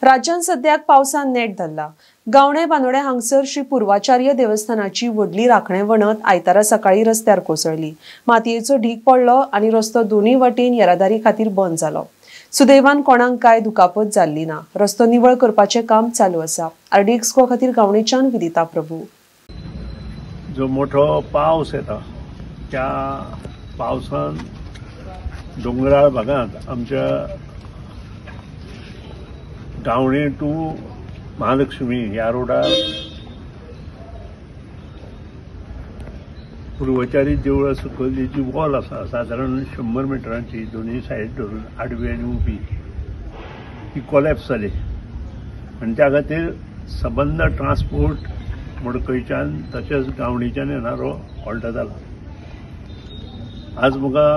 राज्यांत सद्याक पावसान नेट धरला. गावणे बांदोडें हांगसर श्री पूर्वाचार्य देवस्थानाची व्हडली राखणे वणत आयतारा सकाळी रस्त्यार कोसळ्ळी. मातयेचो ढीक पडलो आनी रस्तो दोनूय वटेन येरादारी खातीर बंद जालो. सुदैवान कोणाक काय दुखापत जाल्ली ना. रस्तो निवळ करपाचें काम चालू आसा. आरडीएक्स गोवा खातीर गावणेच्यान विदिता प्रभू. जो मोठो पावस येता त्या पावसान दोंगराळ भागांत आमच्या गावणे टू महालक्ष्मी ह्या रोडार पूर्वचारी देवळा सकयल जी वॉल आसा सादारण 100 मिटरांची दोनूय सायड धरून आडवी आनी उबी ती कोलॅप्स जाली आनी त्या खातीर सबंद ट्रान्सपोर्ट मडकयच्यान तशेंच गावणीच्यान येणारो हॉल्ट जाला. आज म्हाका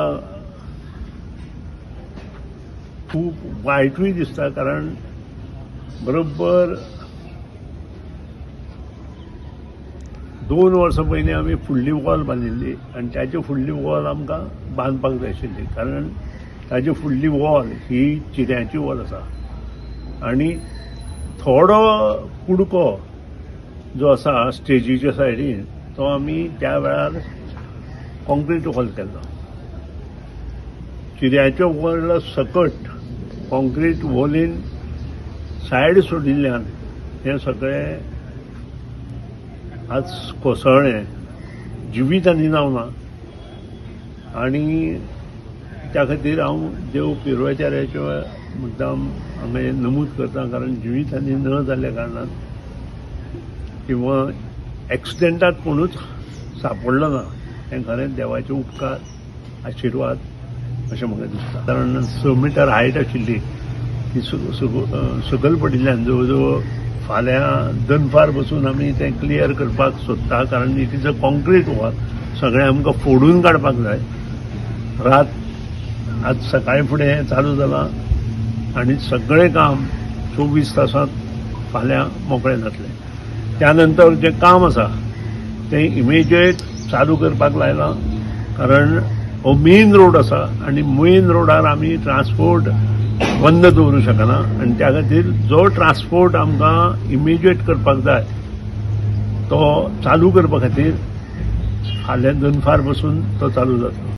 खूब वायटूय दिसता, कारण बरोबर 2 वर्सां पयलीं आमी फुडली वॉल बांदिल्ली आनी ताचे फुडली वॉल आमकां बांदपाक जाय आशिल्ली, कारण ताची फुडली वॉल ही चिऱ्यांची वॉल आसा आनी थोडो कुडको जो आसा स्टेजीच्या सायडीन तो आमी त्या वेळार कॉन्क्रीट वॉल केल्लो. चिऱ्याच्या वॉल सकट कॉन्क्रीट वॉलीन सायड सोडिल्ल्यान हें सगळें आज कोसळ्ळें. जिवीत आनी जावना आनी त्या खातीर हांव देव पिरवाचार्याचे मुद्दाम हांगा हें नमूद करता, कारण जिवीत आनी न जाल्ल्या कारणान किंवा एक्सिडेंटात कोणूच सापडलो ना हें खरें देवाचे उपकार आशिर्वाद अशें म्हाका दिसता. कारण 6 मिटर हायट आशिल्ली ती सकयल पडिल्ल्यान जवळ जवळ फाल्यां दनपार बसून आमी तें क्लियर करपाक सोदता, कारण it is a concrete wall, सगळें आमकां फोडून काडपाक जाय. रात आज सकाळी फुडें हें चालू जालां आनी सगळें काम 24 तासांत फाल्यां मोकळें जातलें. त्या नंतर जें काम आसा तें इमिजिएट चालू करपाक लायलां, कारण हो मेन रोड आसा आनी मेन रोडार आमी ट्रान्सपोर्ट बंद दवरूं शकना आनी त्या खातीर जो ट्रान्सपोर्ट आमकां इमिजिएट करपाक जाय तो चालू करपा खातीर फाल्यां दनपार बसून तो चालू जातलो.